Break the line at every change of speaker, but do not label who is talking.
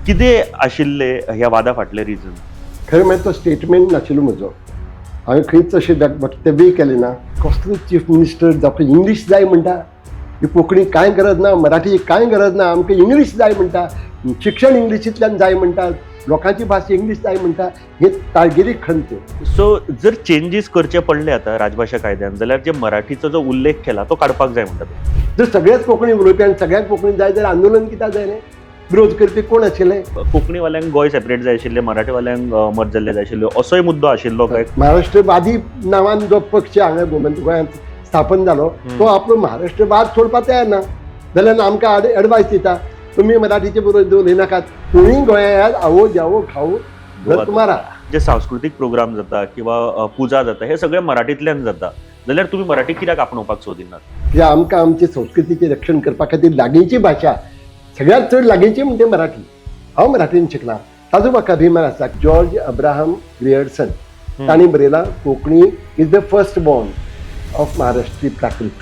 कितें आशिल्ले ह्या वादा फाटले रिजन?
खरें म्हळ्यार तो स्टेटमेंट नाशिल्लो म्हजो. हांवें खंयच अशें वक्तव्य केलें ना. कसलो चीफ मिनिस्टर जाका इंग्लीश जाय म्हणटा? ही कोंकणी कांय गरज ना, मराठी कांय गरज ना, आमकां इंग्लीश जाय म्हणटा, शिक्षण इंग्लिशींतल्यान जाय म्हणटा, लोकांची भास इंग्लीश जाय म्हणटा, हे तागेली खंत.
सो जर चेंजीस करचे पडले आतां राजभाशा कायद्यान, जाल्यार जे मराठीचो जो उल्लेख केला तो काडपाक जाय म्हणटा तूं?
जर सगळेच कोंकणी उलोवपी आनी सगळ्यांक कोंकणी जाय जाल्यार आंदोलन कित्याक जायलें? विरोध करपी कोण आशिल्ले?
कोंकणीवाल्यांक गोंय सेपरेट जाय आशिल्लें, मराठीवाल्यांक मर्ज जाल्लें जाय आशिल्लें, असोय मुद्दो आशिल्लो काय?
महाराष्ट्रवादी नांवान जो पक्ष हांगा गोंयांत स्थापन जालो, तो आपलो महाराष्ट्रवाद सोडपाक तयार ना जाल्यार आमकां एडवायस दिता, तुमी मराठीचे बरोबर उलयनाकात, तुमी गोंया येयात, आवो जावो खाओ घर तुम्हारा.
जे सांस्कृतीक प्रोग्राम जाता किंवा पुजा जाता, हे सगळे मराठींतल्यान जाता, जाल्यार तुमी मराठी कित्याक आपणोवपाक सोदिनात?
कित्याक आमकां आमचे संस्कृतीचें रक्षण करपा खातीर लागींची भाशा, सगळ्यांत चड लागींची म्हणजे मराठी. हांव मराठीन शिकलां, ताजो म्हाका अभिमान आसा. जॉर्ज अब्राहम ग्रियर्सन तांणी बरयलां, Konkani is the first born of Maharashtri Prakrit.